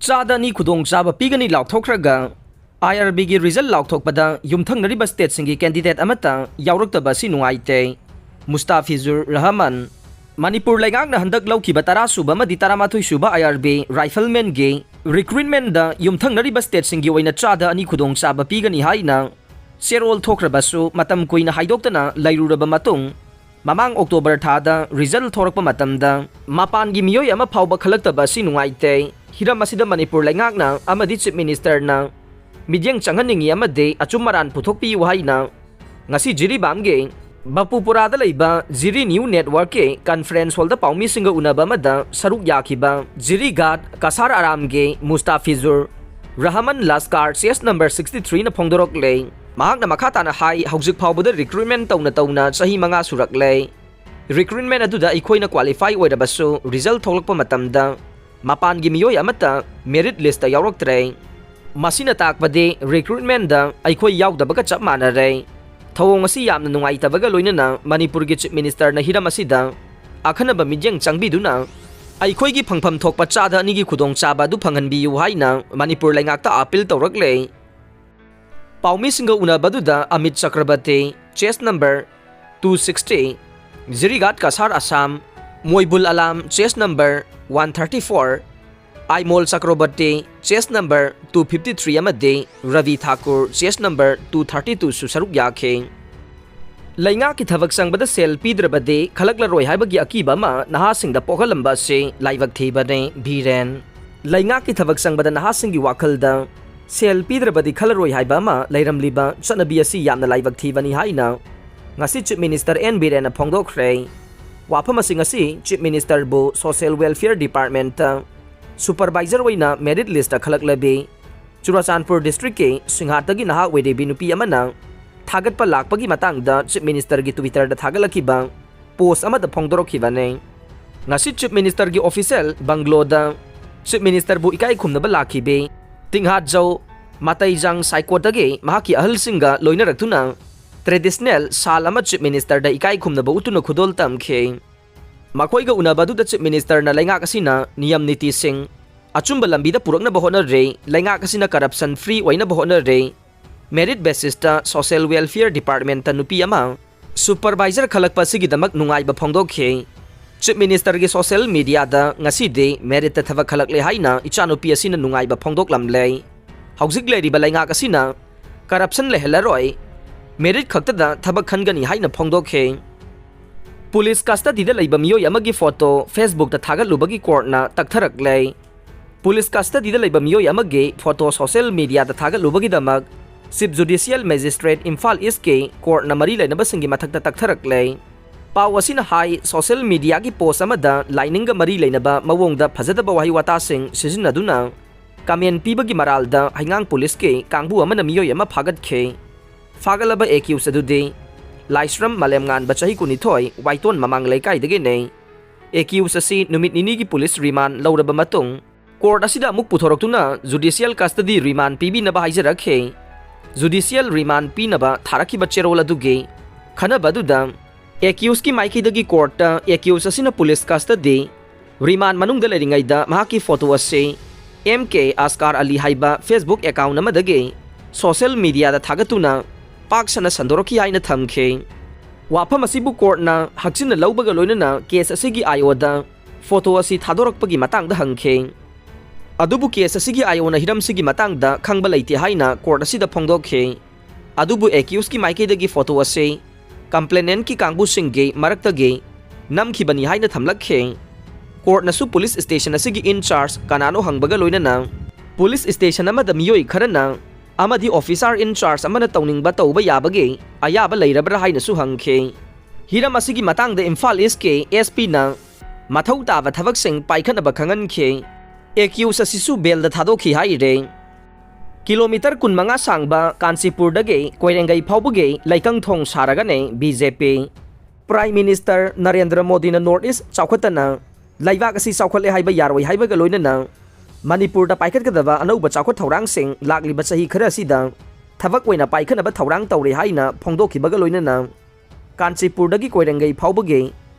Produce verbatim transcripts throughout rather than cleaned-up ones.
ꯆꯥꯗ ꯑꯅꯤ ꯈꯨꯗꯣꯡꯆꯥꯕ ꯄꯤꯒꯅꯤ ꯂꯥꯎꯊꯣꯛꯈ꯭ꯔꯒ, IRB ꯒꯤ result ꯂꯥꯎꯊꯣꯛꯄꯗ ꯌꯨꯝꯊꯪꯅꯔꯤꯕ state ꯁꯤꯡꯒꯤ candidate ꯑꯃꯠꯇ ꯌꯥꯎꯔꯛꯇꯕ ꯑꯁꯤ ꯅꯨꯡꯉꯥꯏꯇꯦ꯫ ꯃꯨꯁꯇꯥꯐꯤꯖꯨꯔ ꯔꯍꯃꯟ꯫ ꯃꯅꯤꯄꯨꯔ ꯂꯩꯉꯥꯛꯅ ꯍꯟꯗꯛ ꯂꯧꯈꯤꯕ ꯇꯔꯥ ꯁꯨꯕ ꯑꯃꯗꯤ ꯇꯔꯥꯃꯥꯊꯣꯏ ꯁꯨꯕ IRB rifleman ꯒꯤ recruitment ꯗ ꯌꯨꯝꯊꯪꯅꯔꯤꯕ state ꯁꯤꯡꯒꯤ ꯑꯣꯏꯅ ꯆꯥꯗ ꯑꯅꯤ ꯈꯨꯗꯣꯡꯆꯥꯕ ꯄꯤꯒꯅꯤ ꯍꯥꯏꯅ ꯆꯦꯔꯣꯜ ꯊꯣꯛꯈ꯭ꯔꯕꯁꯨ, ꯃꯇꯝ ꯀꯨꯏꯅ ꯍꯥꯏꯗꯣꯛꯇꯅ ꯂꯩꯔꯨꯔꯕ ꯃꯇꯨꯡ, ꯃꯃꯥꯡ October ꯊꯥꯗ result ꯊꯣꯔꯛꯄ ꯃꯇꯝꯗ ꯃꯄꯥꯟꯒꯤ ꯃꯤꯑꯣꯏ ꯑꯃ ꯐꯥꯎꯕ ꯈꯜꯂꯛꯇꯕ ꯑꯁꯤ ꯅꯨꯡꯉꯥꯏꯇꯦ꯫ ꯍꯤꯔꯝ ꯑꯁꯤꯗ ꯃꯅꯤꯄꯨꯔ ꯂꯩꯉꯥꯛꯅ ꯑꯃꯗꯤ Chief Minister ꯅ ꯃꯤꯠꯌꯦꯡ ꯆꯪꯍꯟꯅꯤꯡꯏ ꯑꯃꯗꯤ ꯑꯆꯨꯝ ꯑꯔꯥꯟ ꯄꯨꯊꯣꯛꯄꯤꯌꯨ ꯍꯥꯏꯅ ꯉꯁꯤ ꯖꯤꯔꯤꯕꯥꯝꯒꯤ ꯕꯥꯄꯨꯄꯨꯔꯥꯗ ꯂꯩꯕ ꯖꯤꯔꯤ New Network ꯀꯤ conference hall ꯗ ꯄꯥꯎꯃꯤꯁꯤꯡꯒ ꯎꯅꯕ ꯑꯃꯗ ꯁꯔꯨꯛ ꯌꯥꯈꯤꯕ ꯖꯤꯔꯤꯒꯥꯠ Cachar ꯑꯔꯥꯝꯒꯤ ꯃꯨꯁꯇꯥꯐꯤꯖꯨꯔ Rahman ꯂꯥꯁꯀꯥꯔ, case number sixty three ꯅ ꯐꯣꯡꯗꯣꯔꯛꯂꯦ꯫ ꯃꯍꯥꯛꯅ ꯃꯈꯥ ꯇꯥꯅ ꯍꯥꯏ, ꯍꯧꯖꯤꯛ ꯐꯥꯎꯕꯗ recruitment ꯇꯧꯅ ꯇꯧꯅ ꯆꯍꯤ ꯃꯉꯥ ꯁꯨꯔꯛꯂꯦ꯫ Recruitment ꯑꯗꯨꯗ ꯑꯩꯈꯣꯏꯅ qualify ꯑꯣꯏꯔꯕꯁꯨ, result ꯊꯣꯛꯂꯛꯄ ꯃꯇꯝꯗ ꯃꯄꯥꯟꯒꯤ ꯃꯤꯑꯣꯏ ꯑꯃꯠꯇ merit list ꯇ ꯌꯥꯎꯔꯛꯇ꯭ꯔꯦ꯫ ꯃꯁꯤꯅ ꯇꯥꯛꯄꯗꯤ recruitment ꯗ ꯑꯩꯈꯣꯏ ꯌꯥꯎꯗꯕꯒ ꯆꯞ ꯃꯥꯟꯅꯔꯦ꯫ ꯊꯧꯑꯣꯡ ꯑꯁꯤ ꯌꯥꯝꯅ ꯅꯨꯡꯉꯥꯏꯇꯕꯒ ꯂꯣꯏꯅꯅ ꯃꯅꯤꯄꯨꯔꯒꯤ Chief Minister ꯅ ꯍꯤꯔꯝ ꯑꯁꯤꯗ ꯑꯈꯟꯅꯕ ꯃꯤꯠꯌꯦꯡ ꯆꯪꯕꯤꯗꯨꯅ ꯑꯩꯈꯣꯏꯒꯤ ꯐꯪꯐꯝ ꯊꯣꯛꯄ ꯆꯥꯗ ꯑꯅꯤꯒꯤ ꯈꯨꯗꯣꯡꯆꯥꯕ ꯑꯗꯨ ꯐꯪꯍꯟꯕꯤꯌꯨ ꯍꯥꯏꯅ ꯃꯅꯤꯄꯨꯔ ꯂꯩꯉꯥꯛꯇ appeal ꯇꯧꯔꯛꯂꯦ꯫ ꯄꯥꯎꯃꯤꯁꯤꯡꯒ ꯎꯅꯕꯗꯨꯗ Amit Chakraborty, case number two sixty, Jirighat Cachar Assam, Moibul Alam, case number one thirty four, Aimol Chakraborty, case number two fifty three ꯑꯃꯗꯤ Ravi Thakur, case number two thirty two ꯁꯨ ꯁꯔꯨꯛ ꯌꯥꯈꯤ꯫ ꯂꯩꯉꯥꯛꯀꯤ ꯊꯕꯛ ꯆꯪꯕꯗ ꯁꯦꯜ ꯄꯤꯗ꯭ꯔꯕꯗꯤ ꯈꯜꯂꯛꯂꯔꯣꯏ ꯍꯥꯏꯕꯒꯤ ꯑꯀꯤꯕ ꯑꯃ ꯅꯍꯥꯁꯤꯡꯗ ꯄꯣꯛꯍꯜꯂꯝꯕ ꯑꯁꯤ ꯂꯥꯏꯕꯛ ꯊꯤꯕꯅꯤ꯫ ꯕꯤꯔꯦꯟ꯫ ꯂꯩꯉꯥꯛꯀꯤ ꯊꯕꯛ ꯆꯪꯕꯗ ꯅꯍꯥꯁꯤꯡꯒꯤ ꯋꯥꯈꯜꯗ ꯁꯦꯜ ꯄꯤꯗ꯭ꯔꯕꯗꯤ ꯈꯜꯂꯔꯣꯏ ꯍꯥꯏꯕ ꯑꯃ ꯂꯩꯔꯝꯂꯤꯕ ꯆꯠꯅꯕꯤ ꯑꯁꯤ ꯌꯥꯝꯅ ꯂꯥꯏꯕꯛ ꯊꯤꯕꯅꯤ ꯍꯥꯏꯅ ꯉꯁꯤ Chief Minister ꯑꯦꯟ ꯕꯤꯔꯦꯟꯅ ꯐꯣꯡꯗꯣꯛꯈ꯭ꯔꯦ꯫ ꯋꯥꯐꯝ ꯑꯁꯤ ꯉꯁꯤ Chief Minister ꯕꯨ Social Welfare Department ꯇ supervisor ꯑꯣꯏꯅ merit list ꯇ ꯈꯜꯂꯛꯂꯕꯤ ꯆꯨꯔꯥꯆꯥꯟꯄꯨꯔ district ꯀꯤ ꯁꯤꯡꯍꯥꯠꯇꯒꯤ ꯅꯍꯥ ꯑꯣꯏꯔꯤꯕꯤ ꯅꯨꯄꯤ ꯑꯃꯅ ꯊꯥꯒꯠꯄ ꯂꯥꯛꯄꯒꯤ ꯃꯇꯥꯡꯗ Chief Minister ꯒꯤ Twitter ꯗ ꯊꯥꯒꯠꯂꯛꯈꯤꯕ post ꯑꯃꯗ ꯐꯣꯡꯗꯣꯔꯛꯈꯤꯕꯅꯤ꯫ ꯉꯁꯤ Chief Minister ꯒꯤ official bungalow ꯗ Chief Minister ꯕꯨ ꯏꯀꯥꯏ ꯈꯨꯝꯅꯕ ꯂꯥꯛꯈꯤꯕꯤ ꯇꯤꯡꯍꯥꯠꯖꯧ ꯃꯇꯩꯖꯥꯡ ꯁꯥꯏꯀꯣꯠꯇꯒꯤ ꯃꯍꯥꯛꯀꯤ ꯑꯍꯜꯁꯤꯡꯒ ꯂꯣꯏꯅꯔꯛꯇꯨꯅ traditional ꯁꯥꯜ ꯑꯃ Chief Minister ꯗ ꯏꯀꯥꯏ ꯈꯨꯝꯅꯕ ꯎꯠꯇꯨꯅ ꯈꯨꯗꯣꯜ ꯇꯝꯈꯤ꯫ ꯃꯈꯣꯏꯒ ꯎꯅꯕ ꯑꯗꯨꯗ Chief Minister ꯅ ꯂꯩꯉꯥꯛ ꯑꯁꯤꯅ ꯅꯤꯌꯝ ꯅꯤꯇꯤꯁꯤꯡ, ꯑꯆꯨꯝꯕ ꯂꯝꯕꯤꯗ ꯄꯨꯔꯛꯅꯕ ꯍꯣꯠꯅꯔꯦ꯫ ꯂꯩꯉꯥꯛ ꯑꯁꯤꯅ corruption free ꯑꯣꯏꯅꯕ ꯍꯣꯠꯅꯔꯦ꯫ Merit basisꯇ Social Welfare Departmentꯇ ꯅꯨꯄꯤ ꯑꯃ supervisor ꯈꯜꯂꯛꯄ ꯑꯁꯤꯒꯤꯗꯃꯛ ꯅꯨꯡꯉꯥꯏꯕ ꯐꯣꯡꯗꯣꯛꯈꯤ꯫ Chief Ministerꯒꯤ social mediaꯗ ꯉꯁꯤꯗꯤ meritꯇ ꯊꯕꯛ ꯈꯜꯂꯛꯂꯦ ꯍꯥꯏꯅ ꯏꯆꯥꯅꯨꯄꯤ ꯑꯁꯤꯅ ꯅꯨꯡꯉꯥꯏꯕ ꯐꯣꯡꯗꯣꯛꯂꯝꯂꯦ꯫ ꯍꯧꯖꯤꯛ ꯂꯩꯔꯤꯕ ꯂꯩꯉꯥꯛ ꯑꯁꯤꯅ corruption ꯂꯩꯍꯜꯂꯔꯣꯏ, merit ꯈꯛꯇꯗ ꯊꯕꯛ ꯈꯟꯒꯅꯤ ꯍꯥꯏꯅ ꯐꯣꯡꯗꯣꯛꯈꯤ꯫ Police custodyꯗ ꯂꯩꯕ ꯃꯤꯑꯣꯏ ꯑꯃꯒꯤ photo Facebookꯇ ꯊꯥꯒꯠꯂꯨꯕꯒꯤ courtꯅ ꯇꯛꯊꯔꯛꯂꯦ꯫ Police custodyꯗ ꯂꯩꯕ ꯃꯤꯑꯣꯏ ꯑꯃꯒꯤ photo social mediaꯗ ꯊꯥꯒꯠꯂꯨꯕꯒꯤꯗꯃꯛ Chief Judicial Magistrate Imphal Eastꯀꯤ courtꯅ ꯃꯔꯤ ꯂꯩꯅꯕꯁꯤꯡꯒꯤ ꯃꯊꯛꯇ ꯇꯛꯊꯔꯛꯂꯦ꯫ ꯄꯥꯎ ꯑꯁꯤꯅ ꯍꯥꯏ, social mediaꯒꯤ post ꯑꯃꯗ ꯂꯥꯏꯅꯤꯡꯒ ꯃꯔꯤ ꯂꯩꯅꯕ ꯃꯑꯣꯡꯗ ꯐꯖꯗꯕ ꯋꯥꯍꯩ ꯋꯥꯇꯥꯁꯤꯡ ꯁꯤꯖꯤꯟꯅꯗꯨꯅ comment ꯄꯤꯕꯒꯤ ꯃꯔꯥꯜꯗ ꯍꯩꯉꯥꯡ policeꯀꯤ ꯀꯥꯡꯕꯨ ꯑꯃꯅ ꯃꯤꯑꯣꯏ ꯑꯃ ꯐꯥꯒꯠꯈꯤ꯫ ꯐꯥꯒꯠꯂꯕ accused ꯑꯗꯨꯗꯤ ꯂꯥꯏꯁ꯭ꯔꯝ ꯃꯥꯂꯦꯝꯉꯥꯟꯕ, ꯆꯍꯤ ꯀꯨꯟꯅꯤꯊꯣꯏ, ꯋꯥꯏꯇꯣꯟ ꯃꯃꯥꯡ ꯂꯩꯀꯥꯏꯗꯒꯤꯅꯤ꯫ Accused ꯑꯁꯤ ꯅꯨꯃꯤꯠ ꯅꯤꯅꯤꯒꯤ police remand ꯂꯧꯔꯕ ꯃꯇꯨꯡ court ꯑꯁꯤꯗ ꯑꯃꯨꯛ ꯄꯨꯊꯣꯔꯛꯇꯨꯅ judicial custody remand ꯄꯤꯕꯤꯅꯕ ꯍꯥꯏꯖꯔꯛꯈꯤ꯫ Judicial remand ꯄꯤꯅꯕ ꯊꯥꯔꯛꯈꯤꯕ ꯆꯦꯔꯣꯜ ꯑꯗꯨꯒꯤ ꯈꯟꯅꯕ ꯑꯗꯨꯗ accusedꯀꯤ ꯃꯥꯏꯀꯩꯗꯒꯤ courtꯇ accused ꯑꯁꯤꯅ police custody remand ꯃꯅꯨꯡꯗ ꯂꯩꯔꯤꯉꯩꯗ ꯃꯍꯥꯛꯀꯤ photo ꯑꯁꯤ M K ꯑꯁꯀꯥꯔ ꯑꯂꯤ ꯍꯥꯏꯕ Facebook account ꯑꯃꯗꯒꯤ social mediaꯗ ꯊꯥꯒꯠꯇꯨꯅ ꯄꯥꯛ ꯁꯟꯅ ꯁꯟꯗꯣꯔꯛꯈꯤ ꯍꯥꯏꯅ ꯊꯝꯈꯤ꯫ ꯋꯥꯐꯝ ꯑꯁꯤꯕꯨ courtꯅ ꯍꯛꯆꯤꯟꯅ ꯂꯧꯕꯒ ꯂꯣꯏꯅꯅ case ꯑꯁꯤꯒꯤ I Oꯗ photo ꯑꯁꯤ ꯊꯥꯗꯣꯔꯛꯄꯒꯤ ꯃꯇꯥꯡꯗ ꯍꯪꯈꯤ꯫ ꯑꯗꯨꯕꯨ case ꯑꯁꯤꯒꯤ I Oꯅ ꯍꯤꯔꯝꯁꯤꯒꯤ ꯃꯇꯥꯡꯗ ꯈꯪꯕ ꯂꯩꯇꯦ ꯍꯥꯏꯅ court ꯑꯁꯤꯗ ꯐꯣꯡꯗꯣꯛꯈꯤ꯫ ꯑꯗꯨꯕꯨ accusedꯀꯤ ꯃꯥꯏꯀꯩꯗꯒꯤ photo ꯑꯁꯤ complainantꯀꯤ ꯀꯥꯡꯕꯨꯁꯤꯡꯒꯤ ꯃꯔꯛꯇꯒꯤ ꯅꯝꯈꯤꯕꯅꯤ ꯍꯥꯏꯅ ꯊꯝꯂꯛꯈꯤ꯫ Courtꯅꯁꯨ police station ꯑꯁꯤꯒꯤ in charge ꯀꯅꯥꯅꯣ ꯍꯪꯕꯒ ꯂꯣꯏꯅꯅ police station ꯑꯃꯗ ꯃꯤꯑꯣꯏ ꯈꯔꯅ ꯑꯃꯗꯤ officer in charge ꯑꯃꯅ ꯇꯧꯅꯤꯡꯕ ꯇꯧꯕ ꯌꯥꯕꯒꯤ ꯑꯌꯥꯕ ꯂꯩꯔꯕ꯭ꯔꯥ ꯍꯥꯏꯅꯁꯨ ꯍꯪꯈꯤ꯫ ꯍꯤꯔꯝ ꯑꯁꯤꯒꯤ ꯃꯇꯥꯡꯗ ꯏꯝꯐꯥꯜ Eastꯀꯤ S Pꯅ ꯃꯊꯧ ꯇꯥꯕ ꯊꯕꯛꯁꯤꯡ ꯄꯥꯏꯈꯠꯅꯕ ꯈꯪꯍꯟꯈꯤ꯫ Accused ꯑꯁꯤꯁꯨ bailꯗ ꯊꯥꯗꯣꯛꯈꯤ ꯍꯥꯏꯔꯦ꯫ Kilometre ꯀꯨꯟꯃꯉꯥ ꯁꯥꯡꯕ ꯀꯥꯟꯆꯤꯄꯨꯔꯗꯒꯤ ꯀꯣꯏꯔꯦꯡꯒꯩ ꯐꯥꯎꯕꯒꯤ ꯂꯩꯀꯪ ꯊꯣꯡ ꯁꯥꯔꯒꯅꯤ B J P꯫ Prime Minister Narendra ꯃꯣꯗꯤꯅ North East ꯆꯥꯎꯈꯠꯇꯅ ꯂꯩꯕꯥꯛ ꯑꯁꯤ ꯆꯥꯎꯈꯠꯂꯦ ꯍꯥꯏꯕ ꯌꯥꯔꯣꯏ ꯍꯥꯏꯕꯒ ꯂꯣꯏꯅꯅ ꯃꯅꯤꯄꯨꯔꯗ ꯄꯥꯏꯈꯠꯀꯗꯕ ꯑꯅꯧꯕ ꯆꯥꯎꯈꯠ ꯊꯧꯔꯥꯡꯁꯤꯡ ꯂꯥꯛꯂꯤꯕ ꯆꯍꯤ ꯈꯔ ꯑꯁꯤꯗ ꯊꯕꯛ ꯑꯣꯏꯅ ꯄꯥꯏꯈꯠꯅꯕ ꯊꯧꯔꯥꯡ ꯇꯧꯔꯦ ꯍꯥꯏꯅ ꯐꯣꯡꯗꯣꯛꯈꯤꯕꯒ ꯂꯣꯏꯅꯅ ꯀꯥꯟꯆꯤꯄꯨꯔꯗꯒꯤ ꯀꯣꯏꯔꯦꯡꯒꯩ ꯐꯥꯎꯕꯒꯤ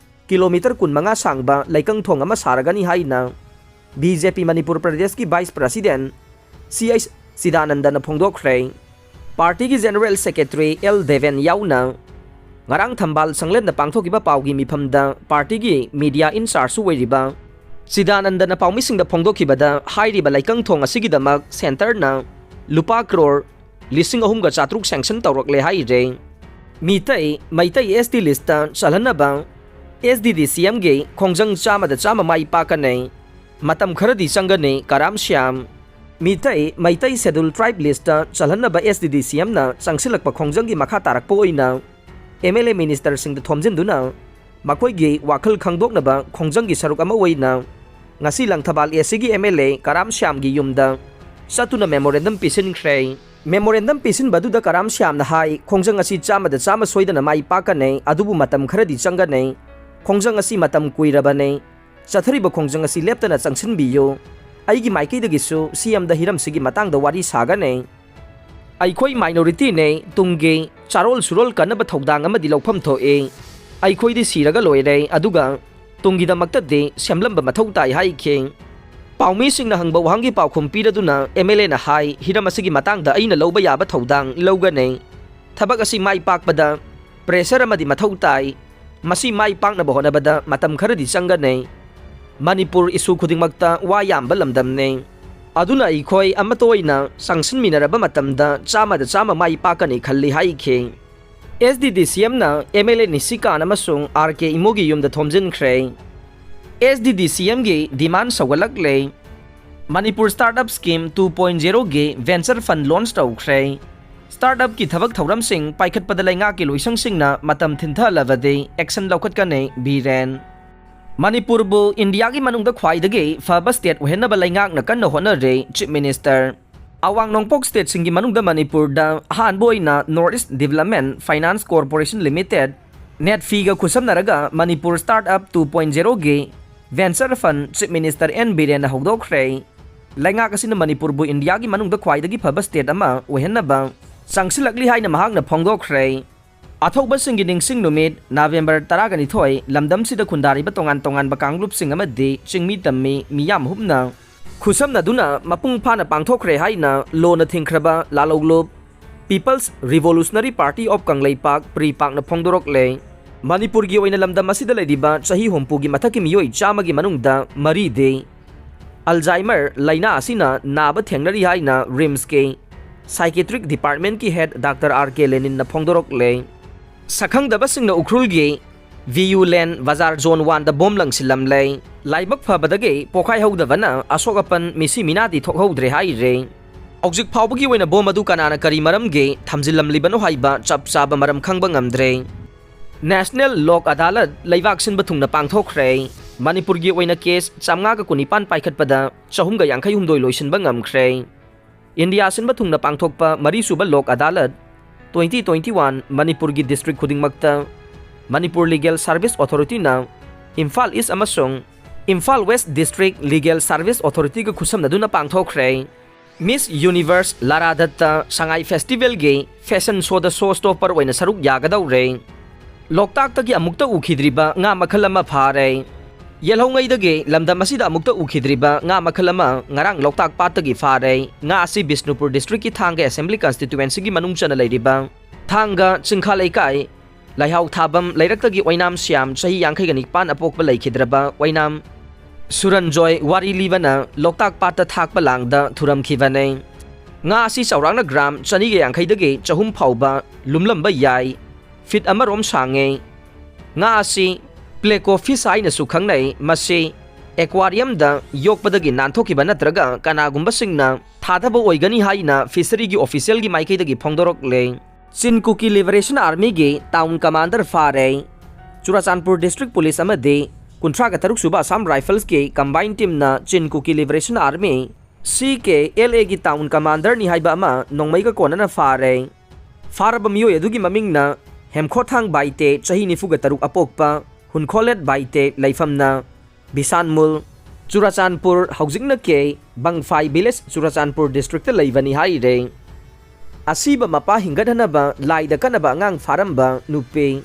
kilometre ꯀꯨꯟꯃꯉꯥ ꯁꯥꯡꯕ ꯂꯩꯀꯪ ꯊꯣꯡ ꯑꯃ ꯁꯥꯔꯒꯅꯤ ꯍꯥꯏꯅ ꯕꯤ ꯖꯦ ꯄꯤ ꯃꯅꯤꯄꯨꯔ ꯄ꯭ꯔꯗꯦꯁꯀꯤ ꯚꯥꯏꯁ ꯄ꯭ꯔꯁꯤꯗꯦꯟ ꯁꯤ ꯑꯩꯆ ꯆꯤꯗꯥꯅꯟꯗꯅ ꯐꯣꯡꯗꯣꯛꯈ꯭ꯔꯦ꯫ ꯄꯥꯔꯇꯤꯒꯤ ꯖꯦꯅꯔꯦꯜ ꯁꯦꯀ꯭ꯔꯦꯇꯔꯤ ꯑꯦꯜ ꯗꯦꯕꯦꯟ ꯌꯥꯎꯅ ꯉꯔꯥꯡ ꯊꯝꯕꯥꯜ ꯁꯪꯂꯦꯟꯗ ꯄꯥꯡꯊꯣꯛꯈꯤꯕ ꯄꯥꯎꯒꯤ ꯃꯤꯐꯝꯗ ꯄꯥꯔꯇꯤꯒꯤ ꯃꯤꯗꯤꯌꯥ ꯏꯟꯆꯥꯔꯖꯁꯨ ꯑꯣꯏꯔꯤꯕ ꯆꯤꯗꯥꯅꯟꯗꯅ ꯄꯥꯎꯃꯤꯁꯤꯡꯗ ꯐꯣꯡꯗꯣꯛꯈꯤꯕꯗ, ꯍꯥꯏꯔꯤꯕ ꯂꯩꯀꯪ ꯊꯣꯡ ꯑꯁꯤꯒꯤꯗꯃꯛ ꯁꯦꯟꯇꯔꯅ ꯂꯨꯄꯥ ꯀ꯭ꯔꯣꯔ ꯂꯤꯁꯤꯡ ꯑꯍꯨꯝꯒ ꯆꯥꯇ꯭ꯔꯨꯛ ꯁꯦꯡꯁꯟ ꯇꯧꯔꯛꯂꯦ ꯍꯥꯏꯔꯦ꯫ ꯃꯤꯇꯩ, ꯃꯩꯇꯩ ꯑꯦꯁ T list ꯆꯜꯍꯟꯅꯕ S D D C ꯑꯦꯝꯒꯤ ꯈꯣꯡꯖꯪ ꯆꯥꯝꯃꯗ ꯆꯥꯝꯃ ꯃꯥꯏ ꯄꯥꯛꯀꯅꯤ꯫ ꯃꯇꯝ ꯈꯔꯗꯤ ꯆꯪꯒꯅꯤ, ꯀꯔꯥꯝ ꯁ꯭ꯌꯥꯝ꯫ ꯃꯤꯇꯩ, ꯃꯩꯇꯩ ꯁꯦꯗꯨꯜ ꯇ꯭ꯔꯥꯏꯕ ꯂꯤꯁꯇ ꯆꯜꯍꯟꯅꯕ ꯑꯦꯁ ꯗꯤ ꯗꯤ ꯁꯤ ꯑꯦꯝꯅ ꯆꯪꯁꯤꯜꯂꯛꯄ ꯈꯣꯡꯖꯪꯒꯤ ꯃꯈꯥ ꯇꯥꯔꯛꯄ ꯑꯣꯏꯅ ꯑꯦꯝ ꯑꯦꯜ ꯑꯦ ꯃꯤꯅꯤꯁꯇꯔꯁꯤꯡꯗ ꯊꯣꯝꯖꯤꯟꯗꯨꯅ ꯃꯈꯣꯏꯒꯤ ꯋꯥꯈꯜ ꯈꯪꯗꯣꯛꯅꯕ ꯈꯣꯡꯖꯪꯒꯤ ꯁꯔꯨꯛ ꯑꯃ ꯑꯣꯏꯅ ꯉꯁꯤ ꯂꯪꯊꯕꯥꯜ ꯑꯦ ꯁꯤꯒꯤ ꯑꯦꯝ ꯑꯦꯜ ꯑꯦ ꯀꯔꯥꯝ ꯁ꯭ꯌꯥꯝꯒꯤ ꯌꯨꯝꯗ ꯆꯠꯇꯨꯅ ꯃꯦꯃꯣꯔꯦꯟꯗꯝ ꯄꯤꯁꯤꯟꯈ꯭ꯔꯦ꯫ ꯃꯦꯃꯣꯔꯦꯟꯗꯝ ꯄꯤꯁꯤꯟꯕꯗꯨꯗ ꯀꯔꯥꯝ ꯁ꯭ꯌꯥꯝꯅ ꯍꯥꯏ, "ꯈꯣꯡꯖꯪ ꯑꯁꯤ ꯆꯥꯝꯃꯗ ꯆꯥꯝꯃ ꯁꯣꯏꯗꯅ ꯃꯥꯏ ꯄꯥꯛꯀꯅꯤ, ꯑꯗꯨꯕꯨ ꯃꯇꯝ ꯈꯔꯗꯤ ꯆꯪꯒꯅꯤ꯫ ꯈꯣꯡꯖꯪ ꯑꯁꯤ ꯃꯇꯝ ꯀꯨꯏꯔꯕꯅꯤ꯫ ꯆꯠꯊꯔꯤꯕ ꯈꯣꯡꯖꯪ ꯑꯁꯤ ꯂꯦꯞꯇꯅ ꯆꯪꯁꯤꯟꯕꯤꯌꯨ꯫ ꯑꯩꯒꯤ ꯃꯥꯏꯀꯩꯗꯒꯤꯁꯨ ꯁꯤ ꯑꯦꯝꯗ ꯍꯤꯔꯝꯁꯤꯒꯤ ꯃꯇꯥꯡꯗ ꯋꯥꯔꯤ ꯁꯥꯒꯅꯤ꯫ ꯑꯩꯈꯣꯏ ꯃꯥꯏꯅꯣꯔꯤꯇꯤꯅꯦ, ꯇꯨꯡꯒꯤ ꯆꯥꯔꯣꯜ ꯁꯨꯔꯣꯜ ꯀꯟꯅꯕ ꯊꯧꯗꯥꯡ ꯑꯃꯗꯤ ꯂꯧꯐꯝ ꯊꯣꯛꯏ꯫ ꯑꯩꯈꯣꯏꯗꯤ ꯁꯤꯔꯒ ꯂꯣꯏꯔꯦ, ꯑꯗꯨꯒ ꯇꯨꯡꯒꯤꯗꯃꯛꯇꯗꯤ ꯁꯦꯝꯂꯝꯕ ꯃꯊꯧ ꯇꯥꯏ" ꯍꯥꯏꯈꯤ꯫ ꯄꯥꯎꯃꯤꯁꯤꯡꯅ ꯍꯪꯕ ꯋꯥꯍꯪꯒꯤ ꯄꯥꯎꯈꯨꯝ ꯄꯤꯔꯗꯨꯅ ꯑꯦꯝ ꯑꯦꯜ ꯑꯦꯅ ꯍꯥꯏ, "ꯍꯤꯔꯝ ꯑꯁꯤꯒꯤ ꯃꯇꯥꯡꯗ ꯑꯩꯅ ꯂꯧꯕ ꯌꯥꯕ ꯊꯧꯗꯥꯡ ꯂꯧꯒꯅꯤ꯫ ꯊꯕꯛ ꯑꯁꯤ ꯃꯥꯏ ꯄꯥꯛꯄꯗ ꯄ꯭ꯔꯦꯁꯔ ꯑꯃꯗꯤ ꯃꯊꯧ ꯇꯥꯏ꯫ ꯃꯁꯤ ꯃꯥꯏ ꯄꯥꯛꯅꯕ ꯍꯣꯠꯅꯕꯗ ꯃꯇꯝ ꯈꯔꯗꯤ ꯆꯪꯒꯅꯤ꯫ ꯃꯅꯤꯄꯨꯔ ꯏꯁꯨ ꯈꯨꯗꯤꯡꯃꯛꯇ ꯋꯥ ꯌꯥꯝꯕ ꯂꯝꯗꯝꯅꯤ꯫ ꯑꯗꯨꯅ ꯑꯩꯈꯣꯏ ꯑꯃꯠꯇ ꯑꯣꯏꯅ ꯆꯪꯁꯤꯟꯃꯤꯟꯅꯔꯕ ꯃꯇꯝꯗ ꯆꯥꯝꯃꯗ ꯆꯥꯝꯃ ꯃꯥꯏ ꯄꯥꯛꯀꯅꯤ ꯈꯜꯂꯤ" ꯍꯥꯏꯈꯤ꯫ ꯑꯦꯁ ꯗꯤ ꯗꯤ ꯁꯤ ꯑꯦꯝꯅ ꯑꯦꯝ ꯑꯦꯜ ꯑꯦ ꯅꯤꯁꯤꯀꯥꯟ ꯑꯃꯁꯨꯡ ꯑꯥꯔ ꯀꯦ ꯏꯃꯣꯒꯤ ꯌꯨꯝꯗ ꯊꯣꯝꯖꯤꯟꯈ꯭ꯔꯦ꯫ ꯑꯦꯁ ꯗꯤ ꯗꯤ ꯁꯤ ꯑꯦꯝꯒꯤ ꯗꯤꯃꯥꯟ ꯁꯧꯒꯠꯂꯛꯂꯦ꯫ Manipur start up scheme two point ꯖꯦꯔꯣꯒꯤ ꯚꯦꯟꯆꯔ ꯐꯟ ꯂꯣꯟꯆ ꯇꯧꯈ꯭ꯔꯦ꯫ ꯁ꯭ꯇꯥꯔꯠ ꯑꯞꯀꯤ ꯊꯕꯛ ꯊꯧꯔꯝꯁꯤꯡ ꯄꯥꯏꯈꯠꯄꯗ ꯂꯩꯉꯥꯛꯀꯤ ꯂꯣꯏꯁꯪꯁꯤꯡꯅ ꯃꯇꯝ ꯊꯤꯟꯊꯍꯜꯂꯕꯗꯤ ꯑꯦꯛꯁꯟ ꯂꯧꯈꯠꯀꯅꯤ, ꯕꯤꯔꯦꯟ꯫ ꯃꯅꯤꯄꯨꯔꯕꯨ ꯏꯟꯗꯤꯌꯥꯒꯤ ꯃꯅꯨꯡꯗ ꯈ꯭ꯋꯥꯏꯗꯒꯤ ꯐꯕ ꯁ꯭ꯇꯦꯠ ꯑꯣꯏꯍꯟꯅꯕ ꯂꯩꯉꯥꯛꯅ ꯀꯟꯅ ꯍꯣꯠꯅꯔꯤ, ꯆꯤꯐ ꯃꯤꯅꯤꯁꯇꯔ꯫ ꯑꯋꯥꯡ ꯅꯣꯡꯄꯣꯛ ꯁ꯭ꯇꯦꯠꯁꯤꯡꯒꯤ ꯃꯅꯨꯡꯗ ꯃꯅꯤꯄꯨꯔꯗ ꯑꯍꯥꯟꯕ ꯑꯣꯏꯅ north east development finance corporation limited, ꯅꯦꯠꯐꯤꯒ ꯈꯨꯠꯁꯝꯅꯔꯒ Manipur start up two point ꯖꯦꯔꯣꯒꯤ venture fund chief minister N ꯕꯤꯔꯦꯟꯅ ꯍꯧꯗꯣꯛꯈ꯭ꯔꯦ꯫ ꯂꯩꯉꯥꯛ ꯑꯁꯤꯅ ꯃꯅꯤꯄꯨꯔꯕꯨ ꯏꯟꯗꯤꯌꯥꯒꯤ ꯃꯅꯨꯡꯗ ꯈ꯭ꯋꯥꯏꯗꯒꯤ ꯐꯕ ꯁ꯭ꯇꯦꯠ ꯑꯃ ꯑꯣꯏꯍꯟꯅꯕ ꯆꯪꯁꯤꯜꯂꯛꯂꯤ ꯍꯥꯏꯅ ꯃꯍꯥꯛꯅ ꯐꯣꯡꯗꯣꯛꯈ꯭ꯔꯦ꯫ ꯑꯊꯧꯕꯁꯤꯡꯒꯤ ꯅꯤꯡꯁꯤꯡ ꯅꯨꯃꯤꯠ, ꯅꯕꯦꯝꯕꯔ ꯇꯔꯥꯒ ꯅꯤꯊꯣꯏ, ꯂꯝꯗꯝꯁꯤꯗ ꯈꯨꯟꯗꯥꯔꯤꯕ ꯇꯣꯉꯥꯟ ꯇꯣꯉꯥꯟꯕ ꯀꯥꯡꯂꯨꯞꯁꯤꯡ ꯑꯃꯗꯤ ꯆꯤꯡꯃꯤ ꯇꯝꯃꯤ ꯃꯤꯌꯥꯝ ꯍꯨꯞꯅ ꯈꯨꯠꯁꯝꯅꯗꯨꯅ ꯃꯄꯨꯡ ꯐꯥꯅ ꯄꯥꯡꯊꯣꯛꯈ꯭ꯔꯦ ꯍꯥꯏꯅ ꯂꯣꯅ ꯊꯤꯡꯈ꯭ꯔꯕ ꯂꯥꯂꯧꯂꯨꯞ People's Revolutionary Party of Kangleipak, ꯄ꯭ꯔꯤꯄꯥꯛꯅ ꯐꯣꯡꯗꯣꯔꯛꯂꯦ꯫ ꯃꯅꯤꯄꯨꯔꯒꯤ ꯑꯣꯏꯅ ꯂꯝꯗꯝ ꯑꯁꯤꯗ ꯂꯩꯔꯤꯕ ꯆꯍꯤ ꯍꯨꯝꯐꯨꯒꯤ ꯃꯊꯛꯀꯤ ꯃꯤꯑꯣꯏ ꯆꯥꯝꯃꯒꯤ ꯃꯅꯨꯡꯗ ꯃꯔꯤꯗꯤ Alzheimer ꯂꯥꯏꯅꯥ ꯑꯁꯤꯅ ꯅꯥꯕ ꯊꯦꯡꯅꯔꯤ ꯍꯥꯏꯅ ꯔꯤꯝꯁꯀꯤ Psychiatric Departmentꯀꯤ head Doctor R K Leninꯅ ꯐꯣꯡꯗꯣꯔꯛꯂꯦ꯫ ꯁꯛꯈꯪꯗꯕꯁꯤꯡꯅ ꯎꯈ꯭ꯔꯨꯜꯒꯤ ꯚꯤꯌꯨ ꯂꯦꯟ ꯕꯖꯥꯔ ꯖꯣꯟ ꯋꯥꯟꯗ ꯕꯣꯝ ꯂꯪꯁꯤꯜꯂꯝꯂꯦ꯫ ꯂꯥꯏꯕꯛ ꯐꯕꯗꯒꯤ ꯄꯣꯈꯥꯏꯍꯧꯗꯕꯅ ꯑꯁꯣꯛ ꯑꯄꯟ ꯃꯤꯁꯤ ꯃꯤꯅꯥꯗꯤ ꯊꯣꯛꯍꯧꯗ꯭ꯔꯦ ꯍꯥꯏꯔꯦ꯫ ꯍꯧꯖꯤꯛ ꯐꯥꯎꯕꯒꯤ ꯑꯣꯏꯅ ꯕꯣꯝ ꯑꯗꯨ ꯀꯅꯥꯅ ꯀꯔꯤ ꯃꯔꯝꯒꯤ ꯊꯝꯖꯤꯜꯂꯝꯂꯤꯕꯅꯣ ꯍꯥꯏꯕ ꯆꯞ ꯆꯥꯕ ꯃꯔꯝ ꯈꯪꯕ ꯉꯝꯗ꯭ꯔꯦ꯫ National Lok Adalat ꯂꯩꯕꯥꯛ ꯁꯤꯟꯕ ꯊꯨꯡꯅ ꯄꯥꯡꯊꯣꯛꯈ꯭ꯔꯦ꯫ ꯃꯅꯤꯄꯨꯔꯒꯤ ꯑꯣꯏꯅ case ꯆꯥꯝꯃꯉꯥꯒ ꯀꯨꯟꯅꯤꯄꯥꯟ ꯄꯥꯏꯈꯠꯄꯗ ꯆꯍꯨꯝꯒ ꯌꯥꯡꯈꯩ ꯍꯨꯝꯗꯣꯏ ꯂꯣꯏꯁꯤꯟꯕ ꯉꯝꯈ꯭ꯔꯦ꯫ ꯏꯟꯗꯤꯌꯥ ꯁꯤꯟꯕ ꯊꯨꯡꯅ ꯄꯥꯡꯊꯣꯛꯄ ꯃꯔꯤꯁꯨꯕ ꯂꯣꯛ ꯑꯗꯥꯂꯠ twenty twenty one ꯃꯅꯤꯄꯨꯔꯒꯤ district ꯈꯨꯗꯤꯡꯃꯛꯇ Manipur Legal Service Authorityꯅ Imphal East ꯑꯃꯁꯨꯡ Imphal West District Legal Service Authorityꯒ ꯈꯨꯠꯁꯝꯅꯗꯨꯅ ꯄꯥꯡꯊꯣꯛꯈ꯭ꯔꯦ꯫ Miss Universe ꯂꯥꯔꯥ ꯗꯠꯇ ꯁꯉꯥꯏ festivalꯒꯤ fashion showꯗ show stopper ꯑꯣꯏꯅ ꯁꯔꯨꯛ ꯌꯥꯒꯗꯧꯔꯦ꯫ ꯂꯣꯛꯇꯥꯛꯇꯒꯤ ꯑꯃꯨꯛꯇ ꯎꯈꯤꯗ꯭ꯔꯤꯕ ꯉꯥ ꯃꯈꯜ ꯑꯃ ꯐꯥꯔꯦ꯫ ꯌꯦꯜꯍꯧꯉꯩꯗꯒꯤ ꯂꯝꯗꯝ ꯑꯁꯤꯗ ꯑꯃꯨꯛꯇ ꯎꯈꯤꯗ꯭ꯔꯤꯕ ꯉꯥ ꯃꯈꯜ ꯑꯃ ꯉꯔꯥꯡ ꯂꯣꯛꯇꯥꯛ ꯄꯥꯠꯇꯒꯤ ꯐꯥꯔꯦ꯫ ꯉꯥ ꯑꯁꯤ ꯕꯤꯁꯅꯨꯄꯨꯔ districtꯀꯤ ꯊꯥꯡꯒ assembly constituencyꯒꯤ ꯃꯅꯨꯡ ꯆꯟꯅ ꯂꯩꯔꯤꯕ ꯊꯥꯡꯒ ꯆꯤꯡꯈꯥ ꯂꯩꯀꯥꯏ ꯂꯩꯍꯥꯎ ꯊꯥꯕꯝ ꯂꯩꯔꯛꯇꯒꯤ ꯑꯣꯏꯅꯥꯝ ꯁ꯭ꯌꯥꯝ ꯆꯍꯤ ꯌꯥꯡꯈꯩꯒ ꯅꯤꯄꯥꯟ ꯑꯄꯣꯛꯄ ꯂꯩꯈꯤꯗ꯭ꯔꯕ ꯑꯣꯏꯅꯥꯝ ꯁꯨꯔꯟꯖꯣꯏ ꯋꯥꯔꯤ ꯂꯤꯕꯅ ꯂꯣꯛꯇꯥꯛ ꯄꯥꯠꯇ ꯊꯥꯛꯄ ꯂꯥꯡꯗ ꯊꯨꯔꯝꯈꯤꯕꯅꯤ꯫ ꯉꯥ ꯑꯁꯤ ꯆꯥꯎꯔꯥꯛꯅ gram ꯆꯅꯤꯒ ꯌꯥꯡꯈꯩꯗꯒꯤ ꯆꯍꯨꯝ ꯐꯥꯎꯕ ꯂꯨꯝꯂꯝꯕ ꯌꯥꯏ꯫ Feet ꯑꯃꯔꯣꯝ ꯁꯥꯡꯉꯤ꯫ ꯉꯥ ꯑꯁꯤ pleco fish ꯍꯥꯏꯅꯁꯨ ꯈꯪꯅꯩ꯫ ꯃꯁꯤ aquariumꯗ ꯌꯣꯛꯄꯗꯒꯤ ꯅꯥꯟꯊꯣꯛꯈꯤꯕ ꯅꯠꯇ꯭ꯔꯒ ꯀꯅꯥꯒꯨꯝꯕꯁꯤꯡꯅ ꯊꯥꯗꯕ ꯑꯣꯏꯒꯅꯤ ꯍꯥꯏꯅ fisheryꯒꯤ officialꯒꯤ ꯃꯥꯏꯀꯩꯗꯒꯤ ꯐꯣꯡꯗꯣꯔꯛꯂꯦ꯫ Chin Kuki Liberation Armyꯒꯤ town commander ꯐꯥꯔꯦ꯫ ꯆꯨꯔꯥꯆꯥꯟꯄꯨꯔ district police ꯑꯃꯗꯤ ꯀꯨꯟꯊ꯭ꯔꯥꯒ ꯇꯔꯨꯛ ꯁꯨꯕ Assam Riflesꯀꯤ combined teamꯅ Chin Kuki Liberation Army, CKLAꯒꯤ town commanderꯅꯤ ꯍꯥꯏꯕ ꯑꯃ ꯅꯣꯡꯃꯩꯒ ꯀꯣꯟꯅꯅ ꯐꯥꯔꯦ꯫ ꯐꯥꯔꯕ ꯃꯤꯑꯣꯏ ꯑꯗꯨꯒꯤ ꯃꯃꯤꯡꯅ ꯍꯦꯝꯈꯣꯊꯥꯡ ꯕꯥꯏꯇꯦ, ꯆꯍꯤ ꯅꯤꯐꯨꯒ ꯇꯔꯨꯛ ꯑꯄꯣꯛꯄ, ꯍꯨꯟꯈꯣꯂꯦꯠ ꯕꯥꯏꯇꯦ, ꯂꯩꯐꯝꯅ ꯕꯤꯁꯥꯟꯃꯨꯜ, ꯆꯨꯔꯥꯆꯥꯟꯄꯨꯔ, ꯍꯧꯖꯤꯛꯅ ꯀꯦ ꯕꯪꯐꯥꯏ village, ꯆꯨꯔꯥꯆꯥꯟꯄꯨꯔ districtꯇ ꯂꯩꯕꯅꯤ ꯍꯥꯏꯔꯦ꯫ ꯑꯁꯤꯕ ꯃꯄꯥ ꯍꯤꯡꯒꯠꯍꯟꯅꯕ ꯂꯥꯏꯗ ꯀꯠꯅꯕ ꯑꯉꯥꯡ ꯐꯥꯔꯝꯕ ꯅꯨꯄꯤ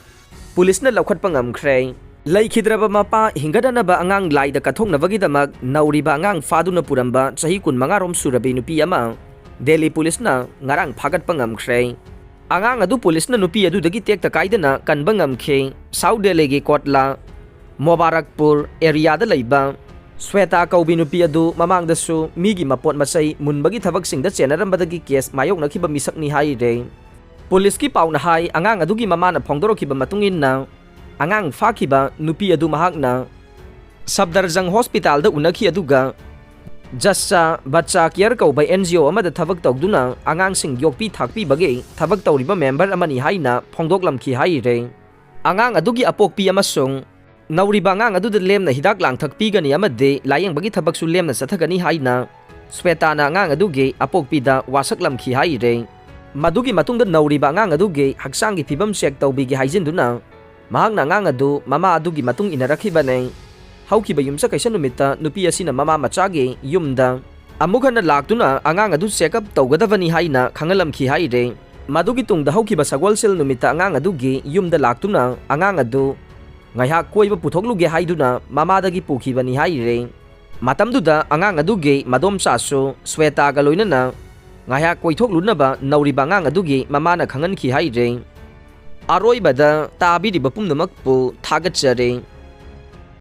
ꯄꯨꯂꯤꯁꯅ ꯂꯧꯈꯠꯄ ꯉꯝꯈ꯭ꯔꯦ꯫ ꯂꯩꯈꯤꯗ꯭ꯔꯕ ꯃꯄꯥ ꯍꯤꯡꯒꯠꯍꯟꯅꯕ ꯑꯉꯥꯡ ꯂꯥꯏꯗ ꯀꯠꯊꯣꯛꯅꯕꯒꯤꯗꯃꯛ ꯅꯧꯔꯤꯕ ꯑꯉꯥꯡ ꯐꯥꯗꯨꯅ ꯄꯨꯔꯝꯕ ꯆꯍꯤ ꯀꯨꯟꯃꯉꯥ ꯔꯣꯝ ꯁꯨꯔꯕꯤ ꯅꯨꯄꯤ ꯑꯃ ꯗꯦꯜꯂꯤ ꯄꯨꯂꯤꯁꯅ ꯉꯔꯥꯡ ꯐꯥꯒꯠꯄ ꯉꯝꯈ꯭ꯔꯦ꯫ ꯑꯉꯥꯡ ꯑꯗꯨ ꯄꯨꯂꯤꯁꯅ ꯅꯨꯄꯤ ꯑꯗꯨꯗꯒꯤ ꯇꯦꯛꯇ ꯀꯥꯏꯗꯅ ꯀꯟꯕ ꯉꯝꯈꯤ꯫ ꯁꯥꯎꯠ ꯗꯦꯜꯂꯤꯒꯤ ꯀꯣꯠꯂꯥ ꯃꯣꯕꯥꯔꯛꯄꯨꯔ ꯑꯦꯔꯤꯌꯥꯗ ꯂꯩꯕ ꯁ꯭ꯋꯦꯇꯥ ꯀꯧꯕꯤ ꯅꯨꯄꯤ ꯑꯗꯨ ꯃꯃꯥꯡꯗꯁꯨ ꯃꯤꯒꯤ ꯃꯄꯣꯠ ꯃꯆꯩ ꯃꯨꯟꯕꯒꯤ ꯊꯕꯛꯁꯤꯡꯗ ꯆꯦꯟꯅꯔꯝꯕꯗꯒꯤ ꯀꯦꯁ ꯃꯥꯌꯣꯛꯅꯈꯤꯕ ꯃꯤꯁꯛꯅꯤ ꯍꯥꯏꯔꯦ꯫ ꯄꯨꯂꯤꯁꯀꯤ ꯄꯥꯎꯅ ꯍꯥꯏ, ꯑꯉꯥꯡ ꯑꯗꯨꯒꯤ ꯃꯃꯥꯅ ꯐꯣꯡꯗꯣꯔꯛꯈꯤꯕ ꯃꯇꯨꯡ ꯏꯟꯅ, ꯑꯉꯥꯡ ꯐꯥꯈꯤꯕ ꯅꯨꯄꯤ ꯑꯗꯨ ꯃꯍꯥꯛꯅ ꯁꯞꯗꯔꯖꯪ ꯍꯣꯁꯄꯤꯇꯥꯜꯗ ꯎꯅꯈꯤ, ꯑꯗꯨꯒ ꯖꯁꯆꯥ ꯕꯆꯥ ꯀꯤꯌꯔ ꯀꯧꯕ ꯑꯦꯟ ꯖꯤ ꯑꯣ ꯑꯃꯗ ꯊꯕꯛ ꯇꯧꯗꯨꯅ ꯑꯉꯥꯡꯁꯤꯡ ꯌꯣꯛꯄꯤ ꯊꯥꯛꯄꯤꯕꯒꯤ ꯊꯕꯛ ꯇꯧꯔꯤꯕ ꯃꯦꯝꯕꯔ ꯑꯃꯅꯤ ꯍꯥꯏꯅ ꯐꯣꯡꯗꯣꯛꯂꯝꯈꯤ ꯍꯥꯏꯔꯦ꯫ ꯑꯉꯥꯡ ꯑꯗꯨꯒꯤ ꯑꯄꯣꯛꯄꯤ ꯑꯃꯁꯨꯡ ꯅꯧꯔꯤꯕ ꯑꯉꯥꯡ ꯑꯗꯨꯗ ꯂꯦꯝꯅ ꯍꯤꯗꯥꯛ ꯂꯥꯡꯊꯛ ꯄꯤꯒꯅꯤ ꯑꯃꯗꯤ ꯂꯥꯌꯦꯡꯕꯒꯤ ꯊꯕꯛꯁꯨ ꯂꯦꯝꯅ ꯆꯠꯊꯒꯅꯤ ꯍꯥꯏꯅ ꯁ꯭ꯋꯦꯇꯥꯅ ꯑꯉꯥꯡ ꯑꯗꯨꯒꯤ ꯑꯄꯣꯛꯄꯤꯗ ꯋꯥꯁꯛꯂꯝꯈꯤ ꯍꯥꯏꯔꯦ꯫ ꯃꯗꯨꯒꯤ ꯃꯇꯨꯡꯗ ꯅꯧꯔꯤꯕ ꯑꯉꯥꯡ ꯑꯗꯨꯒꯤ ꯍꯛꯆꯥꯡꯒꯤ ꯐꯤꯕꯝ ꯆꯦꯛ ꯇꯧꯕꯤꯒꯦ ꯍꯥꯏꯖꯤꯟꯗꯨꯅ ꯃꯍꯥꯛꯅ ꯑꯉꯥꯡ ꯑꯗꯨ ꯃꯃꯥ ꯑꯗꯨꯒꯤ ꯃꯇꯨꯡ ꯏꯟꯅꯔꯛꯈꯤꯕꯅꯤ꯫ ꯍꯧꯈꯤꯕ ꯌꯨꯝꯁꯀꯩꯁ ꯅꯨꯃꯤꯠꯇ ꯅꯨꯄꯤ ꯑꯁꯤꯅ ꯃꯃꯥ ꯃꯆꯥꯒꯤ ꯌꯨꯝꯗ ꯑꯃꯨꯛ ꯍꯟꯅ ꯂꯥꯛꯇꯨꯅ ꯑꯉꯥꯡ ꯑꯗꯨ ꯆꯦꯛ ꯑꯞ ꯇꯧꯒꯗꯕꯅꯤ ꯍꯥꯏꯅ ꯈꯪꯍꯜꯂꯝꯈꯤ ꯍꯥꯏꯔꯦ꯫ ꯃꯗꯨꯒꯤ ꯇꯨꯡꯗ ꯍꯧꯈꯤꯕ ꯁꯒꯣꯜꯁꯦꯜ ꯅꯨꯃꯤꯠꯇ ꯑꯉꯥꯡ ꯑꯗꯨꯒꯤ ꯌꯨꯝꯗ ꯂꯥꯛꯇꯨꯅ ꯑꯉꯥꯡ ꯑꯗꯨ ꯉꯥꯏꯍꯥꯛ ꯀꯣꯏꯕ ꯄꯨꯊꯣꯛꯂꯨꯒꯦ ꯍꯥꯏꯗꯨꯅ ꯃꯃꯥꯗꯒꯤ ꯄꯨꯈꯤꯕꯅꯤ ꯍꯥꯏꯔꯦ꯫ ꯃꯇꯝꯗꯨꯗ ꯑꯉꯥꯡ ꯑꯗꯨꯒꯤ ꯃꯗꯣꯝꯆꯥꯁꯨ ꯁ꯭ꯋꯦꯇꯥꯒ ꯂꯣꯏꯅꯅ ꯉꯥꯏꯍꯥꯛ ꯀꯣꯏꯊꯣꯛꯂꯨꯅꯕ ꯅꯧꯔꯤꯕ ꯑꯉꯥꯡ ꯑꯗꯨꯒꯤ ꯃꯃꯥꯅ ꯈꯪꯍꯟꯈꯤ ꯍꯥꯏꯔꯦ꯫ ꯑꯔꯣꯏꯕꯗ ꯇꯥꯕꯤꯔꯤꯕ ꯄꯨꯝꯅꯃꯛꯄꯨ ꯊꯥꯒꯠꯆꯔꯤ꯫